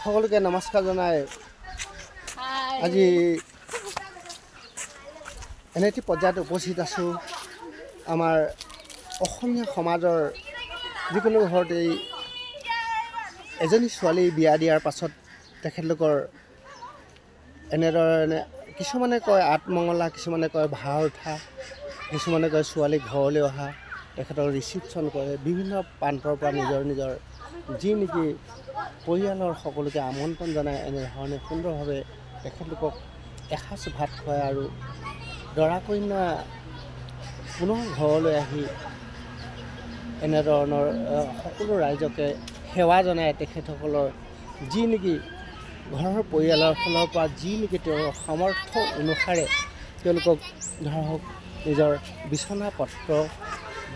সকলোকে নমস্কাৰ জনাই আজি এনে এটি পৰ্যায়ত উপস্থিত আছোঁ। আমাৰ অসমীয়া সমাজৰ যিকোনো ঘৰতেই এজনী ছোৱালী বিয়া দিয়াৰ পাছত তেখেতলোকৰ এনেধৰণে কিছুমানে কয় আঠমঙলা, কিছুমানে কয় ভাৰ উঠা, কিছুমানে কয় ছোৱালী ঘৰলৈ অহা, তেখেতৰ ৰিচিপশ্যন কৰে। বিভিন্ন প্ৰান্তৰ পৰা নিজৰ নিজৰ যি নেকি পৰিয়ালৰ সকলোকে আমন্ত্ৰণ জনাই এনেধৰণে সুন্দৰভাৱে তেখেতলোকক এসাঁজ ভাত খুৱায় আৰু দৰা কইনা পুনৰ ঘৰলৈ আহি এনেধৰণৰ সকলো ৰাইজকে সেৱা জনাই তেখেতসকলৰ যি নেকি ঘৰৰ পৰিয়ালৰ ফালৰ পৰা যি নেকি তেওঁৰ সামৰ্থ্য অনুসাৰে তেওঁলোকক ধৰা হওক নিজৰ বিচনা পত্ৰ,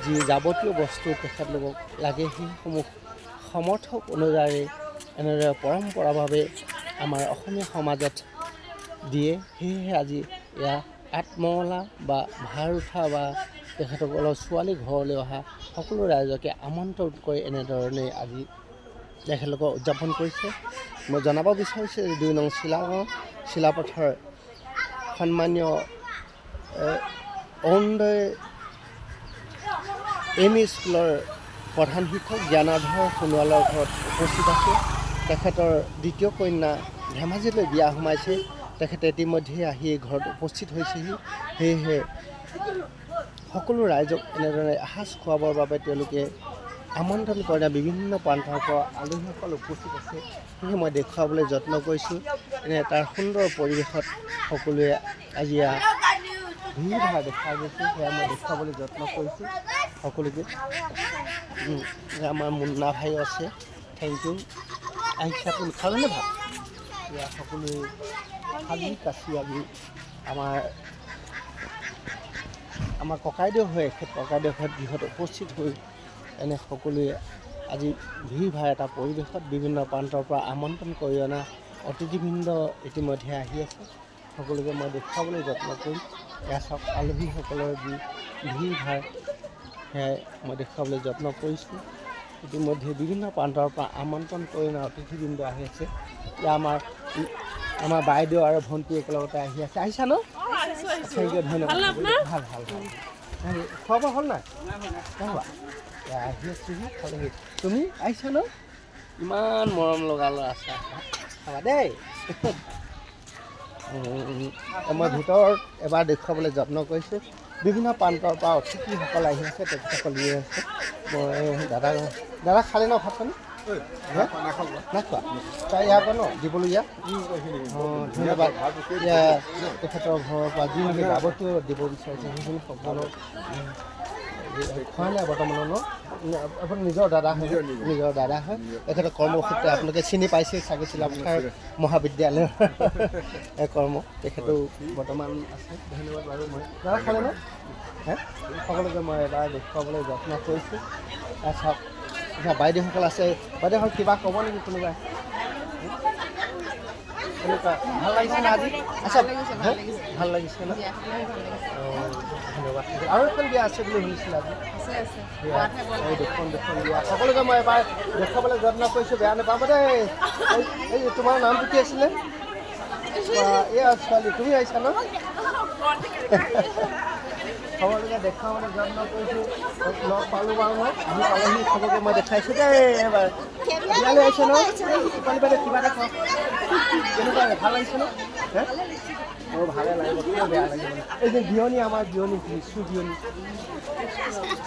যি যাৱতীয় বস্তু তেখেতলোকক লাগে, সেইসমূহ সমৰ্থ অনুযায়ী এনেদৰে পৰম্পৰাভাৱে আমাৰ অসমীয়া সমাজত দিয়ে। সেয়েহে আজি এয়া আঠমঙলা বা ভাৰ উঠা বা তেখেতসকলৰ ছোৱালী ঘৰলৈ অহা সকলো ৰাইজকে আমন্ত্ৰণ কৰি এনেধৰণে আজি তেখেতলোকে উদযাপন কৰিছে। মই জনাব বিচাৰিছোঁ যে 2 নং চিলাগাঁও চিলাপথাৰ সন্মানীয় অৰুণোদয় এম ই স্কুলৰ প্ৰধান শিক্ষক জ্ঞানাধৰ সোণোৱালৰ ঘৰত উপস্থিত আছোঁ। তেখেতৰ দ্বিতীয় কন্যা ধেমাজিলৈ বিয়া সোমাইছে। তেখেতে ইতিমধ্যে আহি ঘৰত উপস্থিত হৈছেহি। সেয়েহে সকলো ৰাইজক এনেদৰে এসাঁজ খুৱাবৰ বাবে তেওঁলোকে আমন্ত্ৰণ কৰে। বিভিন্ন প্ৰান্তৰ পৰা আলহীসকল উপস্থিত আছে। সেয়েহে মই দেখুৱাবলৈ যত্ন কৰিছোঁ। এনে এটা সুন্দৰ পৰিৱেশত সকলোৱে আজি ভিৰ ভাৰ দেখা গৈছে, সেয়া মই দেখুৱাবলৈ যত্ন কৰিছোঁ সকলোকে। আমাৰ মুন্না ভাইও আছে। Thank U. আহিছে আপুনি, খালেনে ভাত? এয়া সকলোৱে সাজি কাচি আজি আমাৰ আমাৰ ককাইদেউ হৈ এখেত ককাইদেউ ঘৰত গৃহত উপস্থিত হৈ এনে সকলোৱে আজি ভিৰ ভাৰ এটা পৰিৱেশত বিভিন্ন প্ৰান্তৰ পৰা আমন্ত্ৰণ কৰি অনা অতিথিবৃন্দ ইতিমধ্যে আহি আছে। সকলোকে মই দেখুৱাবলৈ যত্ন কৰিম। এয়া চাওক, আলহীসকলৰ যি ভিৰ ভাৰ, সেয়াই মই দেখুৱাবলৈ যত্ন কৰিছোঁ। ইতিমধ্যে বিভিন্ন প্ৰান্তৰ পৰা আমন্ত্ৰণ কৰি অনা অতিথিবৃন্দ আহি আছে। এয়া আমাৰ আমাৰ বাইদেউ আৰু ভণ্টি একেলগতে আহি আছে। আহিছা ন? Thank U, ধন্যবাদ। ভাল ভাল ভাল। হেৰি, খোৱা বোৱা হ'ল নাই? নাই হোৱা। এয়া আহি আছোহি, খালেহি। তুমি আহিছা ন? ইমান মৰম লগা ল'ৰা আছা। খাবা দেই। মই ভিতৰত এবাৰ দেখুৱাবলৈ যত্ন কৰিছোঁ। বিভিন্ন প্ৰান্তৰ পৰা অতিথিসকল আহি আছে, তেখেতসকল গৈ আছে। মই দাদা দাদা, খালে ন ভাত পানী? হে? নাই খোৱা। তাই ইয়াৰ পৰা ন দিবলগীয়া। অঁ, ধন্যবাদ। এতিয়া তেখেতৰ ঘৰৰ পৰা যি নেকি যাৱতীয় দিব বিচাৰিছে, সেইখিনি সকলো খোৱা নাই বৰ্তমানৰ ন। আপুনি নিজৰ দাদা হয়? নিজৰ দাদা হয়। তেখেতৰ কৰ্মসূত্ৰে আপোনালোকে চিনি পাইছে চাগে, চিলাপথাৰ মহাবিদ্যালয়ৰ কৰ্ম তেখেতো বৰ্তমান আছে। ধন্যবাদ বাৰু। মই দাদা, খালে ন? হে, সকলোকে মই এবাৰ দেখুৱাবলৈ যত্ন কৰিছোঁ। চাওক, আচ্ছা, বাইদেউসকল আছে। বাইদেউসকল, কিবা ক'ব নেকি কোনোবাই? কেনেকুৱা, ভাল লাগিছে নে আজি? আচ্ছা, হে? ভাল লাগিছে ন? অঁ, ধন্যবাদ। আৰু এখন বিয়া আছে বুলি শুনিছিলোঁ আজি। বিয়া, এই দুখন দুখন বিয়া। সকলোকে মই এবাৰ দেখুৱাবলৈ যত্ন কৰিছোঁ, বেয়া নাপাব দেই। এই তোমাৰ নামটো কি আছিলে? বা, এয়া ছোৱালী, তুমি আহিছা ন? সকলোকে দেখুৱাবলৈ যত্ন কৰিছোঁ। লগ পালোঁ বাৰু মই, আহি পালেহি। চবকে মই দেখাইছোঁ দেই এবাৰ। বিয়ালৈ আহিছে ন? ৰূপালী বাইদেউ, কিবা এটা কওক। কেনেকুৱা, ভাল লাগিছে ন? হে, মোৰ ভালে লাগিব, কিয় বেয়া লাগিব? এই যে বিয়নী, আমাৰ বিয়নী, নিচু বিয়নী।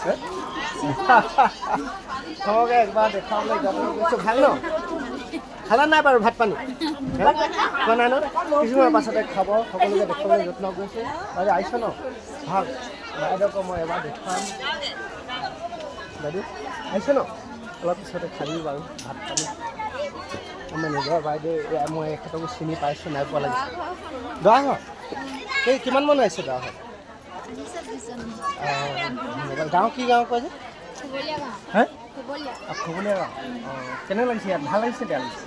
হে? চবকে একবাৰ দেখুৱাবলৈ যত্ন কৰিছোঁ। ভাল ন? খালা নাই বাৰু ভাত পানী? হে? খোৱা নাই ন? কিছুমান পাছতে খাব। সকলোকে দেখুৱাবলৈ যত্ন কৰিছোঁ। বাইদেউ আহিছে ন? ভাল। বাইদেউকো মই এবাৰ দেখুৱাম। বাইদেউ আহিছে ন? অলপ পিছতে খাবি বাৰু ভাত পানী। আমাৰ নিজৰ বাইদেউ এয়া, মই এখেতকো চিনি পাইছোঁ। নাই পোৱা লাগিছে। দৰা ঘৰ এই কিমান মান আহিছে দৰা ঘৰ? অঁ, গাঁও কি গাঁও কয় যে? হে, খুবলীয়া গাঁও। অঁ, কেনে লাগিছে ইয়াত? ভাল লাগিছে, বেয়া লাগিছে?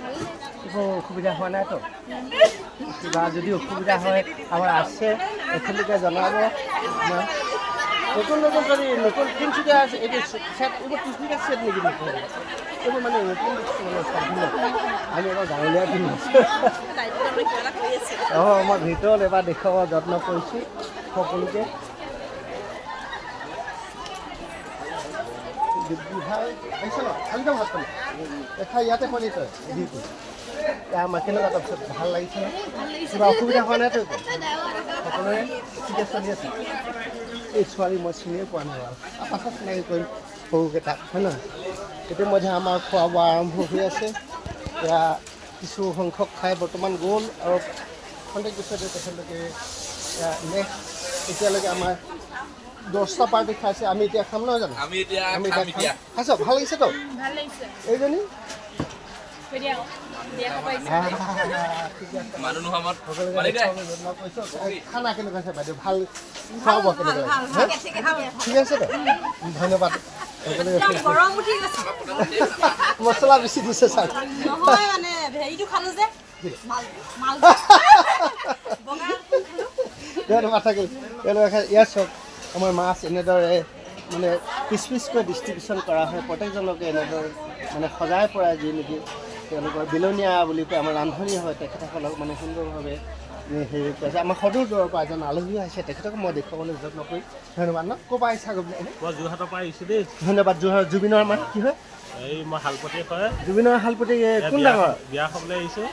একো অসুবিধা হোৱা নাইতো? কিবা যদি অসুবিধা হয়, আমাৰ আছে, এখেতলোকে জনাব। আমাৰ নতুন নতুন যদি নতুন তিনিচুকীয়া আছে, এইটো চেট, এইবোৰ তিনিচুকীয়া চেট নেকি? নতুন এইবোৰ মানে নতুন বস্তু মানে সম্পূৰ্ণ। আমি এবাৰ গাঁৱলীয়া পিন্ধি আছোঁ। অঁ, মই ভিতৰত এবাৰ দেখুৱাব যত্ন কৰিছোঁ সকলোকে। আহিছে ন, খালি ন ভাত পানী খাই ইয়াতে পানী তই দি আমাৰ কেনেকুৱা? তাৰপিছত ভাল লাগিছে ন? কিবা অসুবিধা হোৱা নাই তো? সকলোৰে ঠিকে চলি আছে? এই ছোৱালী মই চিনিয়ে পোৱা নাই বাৰু, পাছত চিনাকি কৰিম সৰুকেইটাক, হয় নহয়? ইতিমধ্যে আমাৰ খোৱা বোৱা আৰম্ভ হৈ আছে। এয়া কিছু সংখ্যক খাই বৰ্তমান গ'ল আৰু খন্তেক পিছতে তেখেতলোকে নেক্সট। এতিয়ালৈকে আমাৰ 10টা পাৰ্টি খাইছে। আমি এতিয়া খাম নহয় জানো? আমি এতিয়া খাইছ? ভাল লাগিছে তো? এইজনী খানা কেনেকুৱা আছে বাইদেউ? ভাল খোৱা বোৱা কেনেকুৱা? ঠিক আছে তো, ধন্যবাদ। মছলা বেছি দিছে ছাৰ। ধন্যবাদ থাকিল। ইয়াত চাওক, আমাৰ মাছ এনেদৰে মানে পিচ পিচকৈ ডিষ্ট্ৰিবিউশ্যন কৰা হয় প্ৰত্যেকজনকে, এনেদৰে মানে সজাই পৰাই, যি নেকি তেওঁলোকৰ বিলনীয়া বুলি কয়, আমাৰ ৰান্ধনী হয়, তেখেতসকলক মানে সুন্দৰভাৱে হেৰি কৰিছে। আমাৰ সদূৰ দূৰৰ পৰা এজন আলহীও আহিছে, তেখেতক মই দেখুৱাবলৈ যত্ন কৰিম। ধন্যবাদ। ন, ক'ৰ পৰা আহিছা? মই যোৰহাটৰ পৰা আহিছোঁ দেই। ধন্যবাদ। যোৰহাট জুবিনৰ মানে কি হয়? এই মই শালপতি হয়। জুবিনৰ শালপতি কোন ডাঙৰ? বিয়া খাবলৈ আহিছোঁ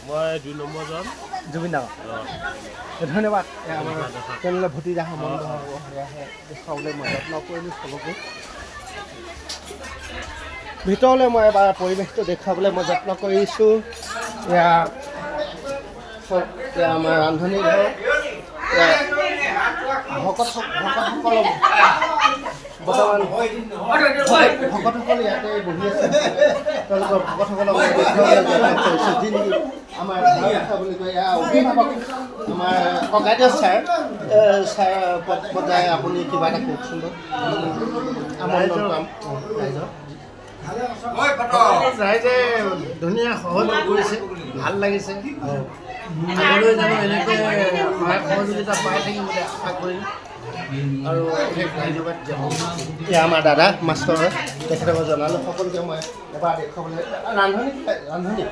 মই, 2 নম্বৰজন জুবিন ডাঙৰ। ধন্যবাদ। আমাৰ তেওঁলোকে ভতিজা সম্বন্ধ দেখুৱাবলৈ মই যত্ন কৰিলোঁ চবকে। ভিতৰলৈ মই এবাৰ পৰিৱেশটো দেখুৱাবলৈ মই যত্ন কৰিছোঁ। এয়া আমাৰ ৰান্ধনী ঘৰ। ভকতসকল বৰ্তমান ভকতসকল ইয়াতে বহি আছে। তেওঁলোকৰ ভকতসকলক কৰিছোঁ, যি নেকি আমাৰ বুলি কয় এয়া অভিভাৱক আমাৰ ককাইদেউ ছাৰ। ছাৰ পৰ্যায় আপুনি কিবা এটা কওকচোন বাৰু। ৰাইজৰ ৰাইজে ধুনীয়া সহযোগ কৰিছে, ভাল লাগিছে। আগলৈ জানো এনেকৈ সহায় সহযোগিতা পাই থাকিম বুলি আশা কৰিম আৰু অশেষ ধন্যবাদ জ্ঞাপন। এয়া আমাৰ দাদা মাষ্টৰ, তেখেতক জনালোঁ সকলোকে মই এবাৰ দেখুৱাবলৈ। ৰান্ধনী ৰান্ধনী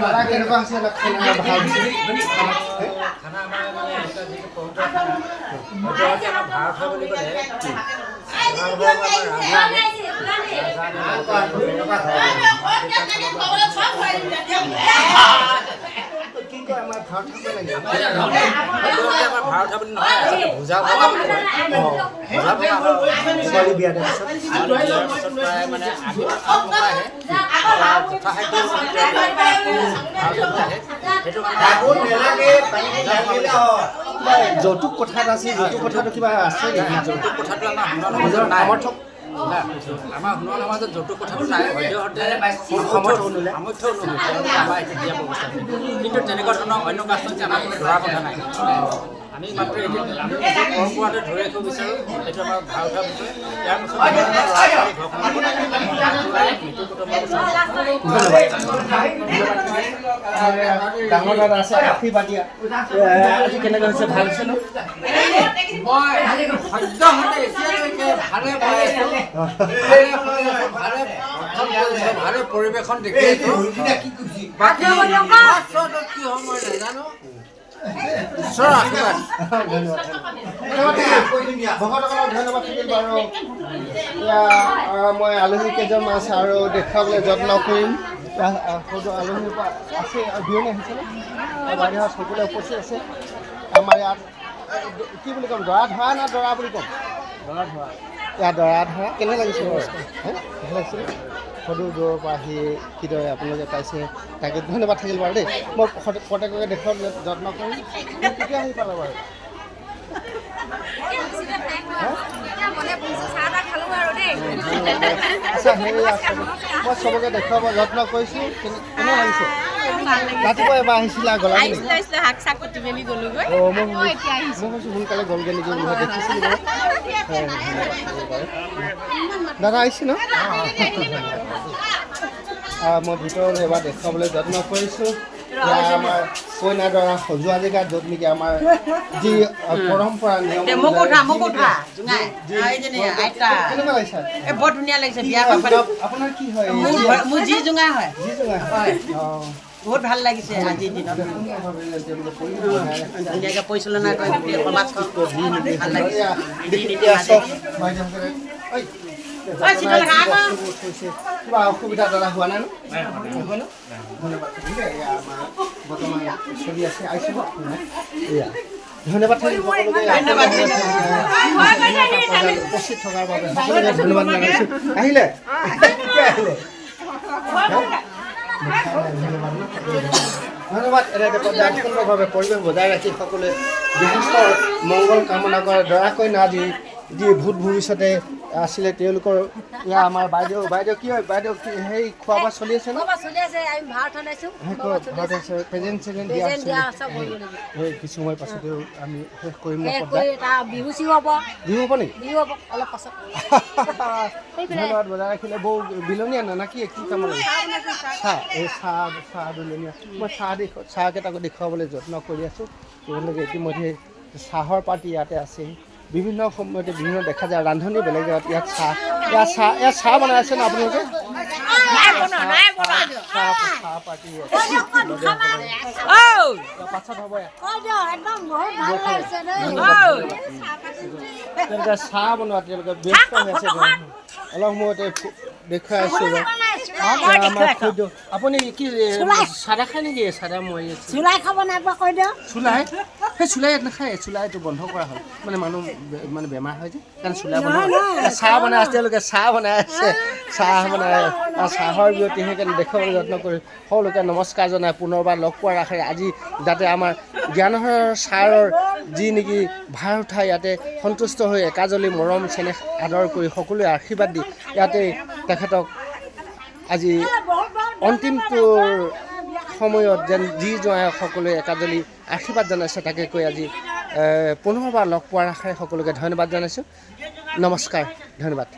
দাদা কেনেকুৱা হৈছে? ভাল কি কয় আমাৰ ভাৰত লাগে? ভাৰত বুলি নহয়, ভোজা ভগা বুলি কয়। ছোৱালী বিয়া দিয়াৰ পিছত প্ৰায় মানে আহে যৌতুক কথা এটা আছে। যৌতুক কথাটো কিবা আছে নেকি? যৌতুক কথাটো আমাৰ সোণোৱাল সমাজত নাই। আমাৰ সোণোৱাল সমাজত যৌতুক কথাটো নাই। সদ্যহতে সামৰ্থ্য অনুসৰি আমাৰ এইটো দিয়া ব্যৱস্থা নাই। কিন্তু তেনেকুৱা ধৰণৰ অন্য কাষ্টত যে আমাৰ কোনো ধৰা কথা নাই। আমি মাত্ৰ এইটো আমি পৰম্পৰাটো ধৰি ৰাখিব বিচাৰোঁ। এইটো আমাৰ ভাৰত বিষয়। ইয়াৰ পিছত মৃত্যু কুটুম্বৰ। ডাঙৰ দাদা আছে, আশীৰ্বাদ দিয়া। আজি কেনেকুৱা হৈছে? ভাল হৈছে ন? মই সদ্যহতে এতিয়ালৈকে ভালে পাই আছোঁ, ভালে ভালে পৰিৱেশন দেখি আছোঁ। বাকী কি হয় মই নাজানো। ঈশ্বৰ আশীৰ্বাদ। ভকতসকলক ধন্যবাদ থাকিল বাৰু। মই আলহী কেইজনমান আছে আৰু দেখুৱাবলৈ যত্ন কৰিম। আলহী আছে, বিয়নী আহিছে ন, বাইদেউ সকলোৱে উপস্থিত আছে। আমাৰ ইয়াত কি বুলি ক'ম, দৰা ধৰা না দৰা বুলি ক'ম? দৰা ধৰা। ইয়াত দৰা ধৰা কেনে লাগিছে? ভাল লাগিছে। সদূৰ দূৰৰ পৰা আহি কিদৰে আপোনালোকে পাইছে তাকে ধন্যবাদ থাকিল বাৰু দেই। মই প্ৰত্যেককে দেখুৱাবলৈ যত্ন কৰিম। কেতিয়া আহি পালে বাৰু? আচ্ছা, হেৰি মই চবকে দেখুৱাব যত্ন কৰিছোঁ। কেনে লাগিছে? ৰাতিপুৱা এবাৰ আহিছিলা, গ'লা? অঁ, মই ভাবিছোঁ সোনকালে গ'লগৈ নেকি বুলি দেখিছিলোঁ বাৰু। দাদা আহিছে ন? মই ভিতৰত এবাৰ দেখুৱাবলৈ যত্ন কৰিছোঁ। এয়া আমাৰ কইনা দৰা সজোৱা জেগা, য'ত নেকি আমাৰ যি পৰম্পৰা নিয়ম মোক অনুযায়ী উঠা, যি মোক নেকি- উঠা, জোঙাই। এইজনী আইতা। কেনেকুৱা লাগিছে? এই বৰ ধুনীয়া লাগিছে কি বিয়া হয়? পাতি। আপোনাৰ কি হয়? মোৰ যি জোঙা হয়। যি জোঙা হয়। অঁ। বহুত ভাল লাগিছে আজিৰ দিনত। সুন্দৰভাৱে তেওঁলোকে পৰিৱেশ বনাই ৰাখিছে। ধুনীয়াকে পৰিচালনা কৰে গোটেই সমাজখন, ভাল লাগিছে। এয়া দেখি এতিয়া চব বাইদেউসকলে, ঐ, ঐ, চিতলেখা, আকৌ। বস্তুবোৰ থৈছে। কিবা অসুবিধা দাদা হোৱা নাই ন? নহয় ন? ধন্যবাদ থাকিল দেই। এয়া আমাৰ বৰ্তমান চলি আছে আহিছে এয়া ধন্যবাদ থাকিল সকলোকে। উপস্থিত থকাৰ বাবে সকলোকে ধন্যবাদ জনাইছোঁ। আহিলে, কেতিয়া আহিলে? ধন্যবাদ ন? ধন্যবাদ। এনেকৈ পৰ্যায় সুন্দৰভাৱে পৰিৱেশ বজাই ৰাখি সকলোৱে গৃহস্থৰ মংগল কামনা কৰে। দৰা কইনা যি যি ভূত ভৱিষ্যতে আছিলে তেওঁলোকৰ। এয়া আমাৰ বাইদেউ, বাইদেউ কি হয়, বাইদেউ কি সেই খোৱা বোৱা চলি আছে ন? চলি আছে, আমি ভাত বনাইছো। সেই ভাত আছে, প্ৰেজেণ্ট চেজেণ্ট দিয়া প্ৰেজেণ্ট দিয়া আছে। চব হৈ গ'ল। সেই কিছু সময় পাছতেও আমি শেষ কৰিম ন শেষ পৰ্দা। কৰি তাৰ বিহু চিহু হ'ব। বিহু হ'ব নেকি? বিহু হ'ব অলপ পাছত। ধন্যবাদ বজাই ৰাখিলে। বৌ বিলনীয়া না কি কি কাম লাগে চাহ, এই চাহ চাহ বিলনীয়া। মই চাহ দেখু, চাহকেইটাকো দেখুৱাবলৈ যত্ন কৰি আছোঁ। তেওঁলোকে ইতিমধ্যে চাহৰ পাৰ্টি ইয়াতে আছে। বিভিন্ন সময়তে বিভিন্ন দেখা যায় ৰান্ধনি বেলেগ জেগাত। ইয়াত চাহ, ইয়াত চাহ, ইয়াত চাহ বনাই আছে ন আপোনালোকে? চাহ চাহ পাৰ্টি পাছত হ'ব ইয়াত। একদম বহুত ভাল লাগিছে দেই। তেওঁলোকে চাহ বনোৱা তেওঁলোকে ব্যস্ত হৈ আছে। অলপ সময়তে দেখুৱাই আছোঁ। আমাৰ খাদ্য, আপুনি কি চাদা খায় নেকি? চাদা মই চুলাই খাব নাই পোৱা, কৈ দিয়ক। চুলাই, সেই চুলাই ইয়াত নাখায়। চুলাইটো বন্ধ কৰা হ'ল, মানে মানুহ মানে বেমাৰ হয় যে, কাৰণ চুলাই বন্ধ হ'ল। চাহ বনাই আছে তেওঁলোকে, চাহ বনাই আছে, চাহ বনাই আৰু চাহৰ বিৰতি। সেইকাৰণে দেখুৱাবলৈ যত্ন কৰি সকলোকে নমস্কাৰ জনাই পুনৰবাৰ লগ পোৱাৰ আশাৰে আজি যাতে আমাৰ জ্ঞানহৰ ছাৰৰ যি নেকি ভাৰ উঠাই ইয়াতে সন্তুষ্ট হৈ একাজলি মৰম চেনেহ আদৰ কৰি সকলোৱে আশীৰ্বাদ দি ইয়াতে তেখেতক আজি অন্তিমটোৰ সময়ত যেন যি জোঁৱাই সকলোৱে একাজলি আশীৰ্বাদ জনাইছে, তাকে কৈ আজি পুনৰবাৰ লগ পোৱাৰ আশাৰে সকলোকে ধন্যবাদ জনাইছোঁ। নমস্কাৰ, ধন্যবাদ।